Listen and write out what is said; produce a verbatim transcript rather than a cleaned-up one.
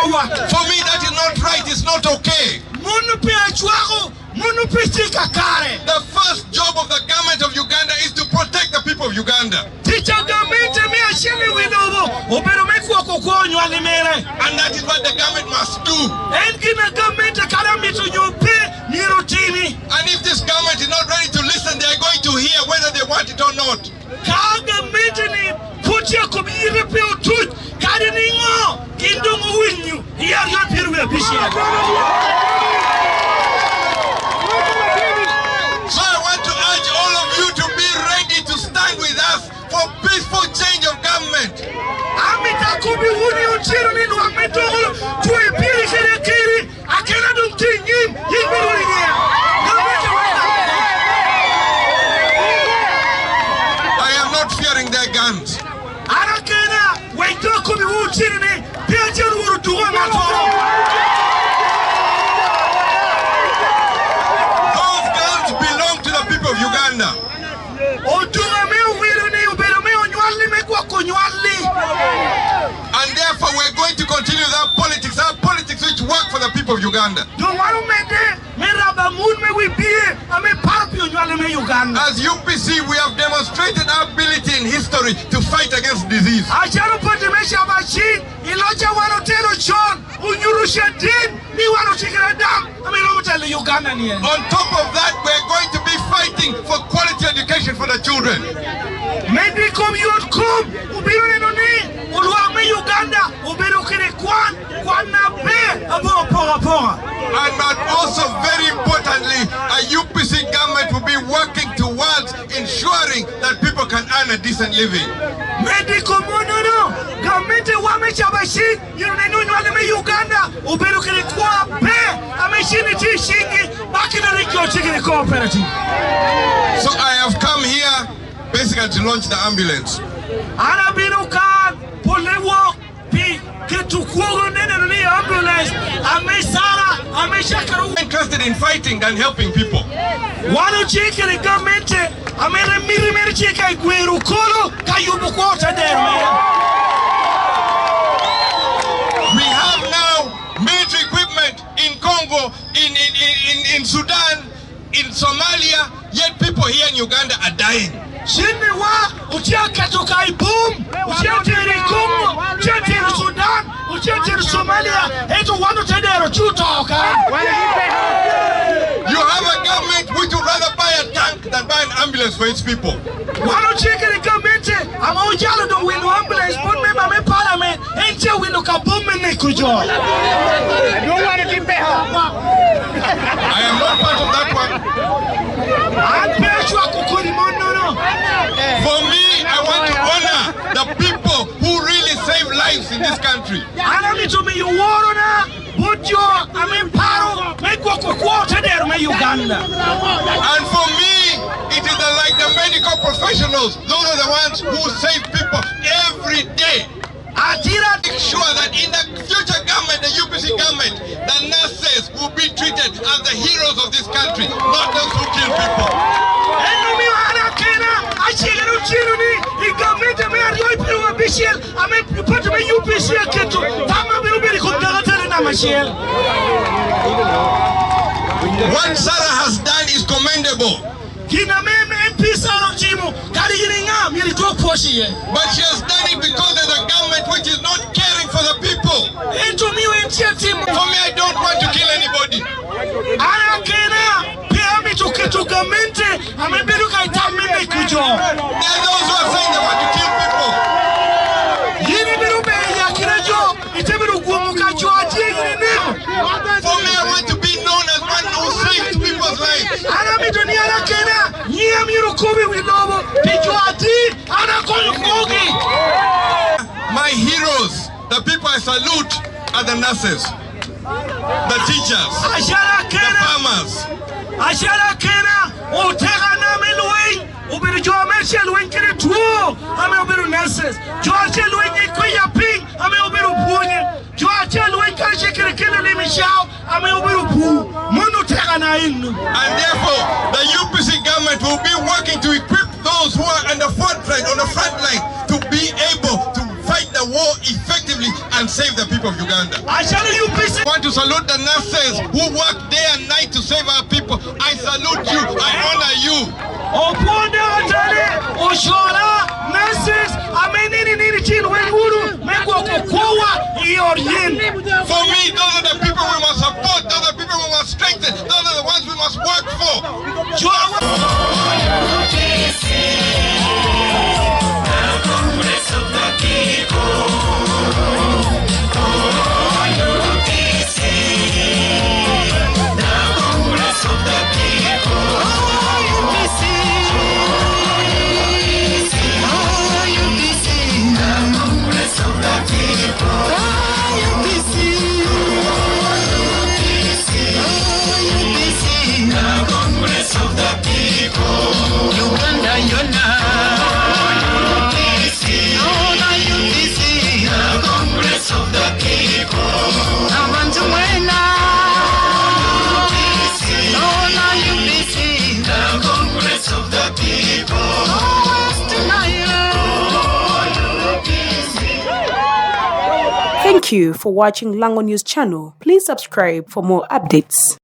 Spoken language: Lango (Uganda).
For me, that is not right. It's not okay. Mon pe acwako, mon pe tye kakare. The first job of the government of Uganda is to protect the people of Uganda. Tic a gamente me acel i wi lobo obedo me gwoko kwo onywalli mere. And that is what the government must do. En gin a gamente kadi amito nyo pe myero otimi. And if this government is not ready to listen, they are going to hear whether they want it or not. Ka gamente-ni pwod tye akobo yite pe otuc, kadi niŋo, gin doŋ owinyo i aryo pyeraryo abicel. So I want to urge all of you to be ready to stand with us for peaceful change of government. Amito akobbi wun i otyeno ni lwak me toko twe piri kede akeri, akena doŋ tye i nyim, yin bedo i nyim. Gamente wek I am not fearing their guns. An akena, wek doŋ akobbi wun otyeno ni pe acel woro tuko ŋattoro. Those guns belong to the people of Uganda. Otuko ame owilo-ni obedo me onywalli, me gwoko onywalli. And therefore, we're going to continue that politics, that politics which work for the people of Uganda. Doŋ wan omedde me rabo amut me wi bie ame paro pi onywalli me Uganda. As U P C, we have demonstrated our ability in history to fight against disease. Acalo pati me Shabashi, i loc a wan otelo con, onyuto caden ni wan otye kede adam ame romo telo Uganda ni en. On top of that, we're going to be fighting for quality education for the children. Medde i kom yot kom, obino neno ni olwak me Uganda obedo kede kwan, kwan aber, abo apoka apoka. And but also very importantly, a U P C government will be working towards ensuring that people can earn a decent living. Medde i kom mannono, gamente wa me Shabashi myero neno onywalli me Uganda obedo kede kwo aber ame cen tye i ciŋgi, ba kite rik jo tye kede cooperative. So I have come here basically to launch the ambulance. An abino kan pole wok pi keto kwogo me neno ni ambulance ame Sara, ame Shakara interested in fighting than helping people. Wan otye kede gamente ame miti mere tye ka gwero kolo ka yubo kwo te dero mere. We have now military equipment in Congo, in, in, in, in, in Sudan, in Somalia, yet people here in Uganda are dying. Cinniwa otye aketo ka i bum, otye atero i Congo, otye atero i Sudan, otye atero i Somalia, ento wan ote dero cu to kan. You have a government which would rather buy a tank than buy an ambulance for its people. Wan otye kede gamente ame ojalo doŋ wilo ambulance, bot member me parliament, en tye awilo ka bum me neko jo. Adwoŋ wan otye peko. I am not part of that one. An pe acwako kodi mannono. For me, I want to honor the people who really save lives in this country. An amito miyo worona bot jo ame paro me gwoko kwo te dero me Uganda. And for me, it is the, like the medical professionals, those are the ones who save people every day. Atira make sure that in the future government, the U P C government, the nurses will be treated as the heroes of this country, not those who kill people. En omio an akena acikere otyeno ni i gamente me aryo i pyeraryo abicel ame pati me U P C aketo, tam abino bedo i kom dako ateni namba acel. What Sarah has done is commendable. Gin ame M P Sarah otimo, kadi in iŋa, myero idwog pwoc iye. But she has done it because there's a government which is not caring for the people. Ento omio en tye atimo. For me, I don't want to kill anybody. An akena pe amito keto gamente ame bedo ka i tam me neko jo. There are those who are saying they want to kill people. Yin ibedo bedo i akina jo, ite bedo gwomo ka jo a tye i neko. For me, I want to be known as one who saves people's lives. An amito ni an akena, nyiŋa myero okob i wi lobo pi jo adi an akonyo kwogi. My heroes, the people I salute, are the nurses, the teachers, the farmers. Acalo akena, otekana me lweny obedo jo ame tye lweny kede two ame obedo nurses, jo a tye lweny i kwiya piny ame obedo pwonye, jo a tye lweny karacel kede kelo lim i cao ame obedo pur. Mano otekana enno. And therefore, the U P C government will be working to equip those who are on the front line, on the front line, to be able to fight the war effectively. and save the people of Uganda. Acalo U P C. I want to salute the nurses who work day and night to save our people. I salute you. I honor you. Opwonde otene, ocola, nurses, ame nini nini tin wen wunu me gwoko kwowa i ot yin. For me, those are the people we must support. Those are the people we must strengthen. Those are the ones we must work for. Uganda yona. Yona U P C. Yona U P C. Abantu mwena. Yona U P C. Thank you for watching Lango News Channel. Please subscribe for more updates.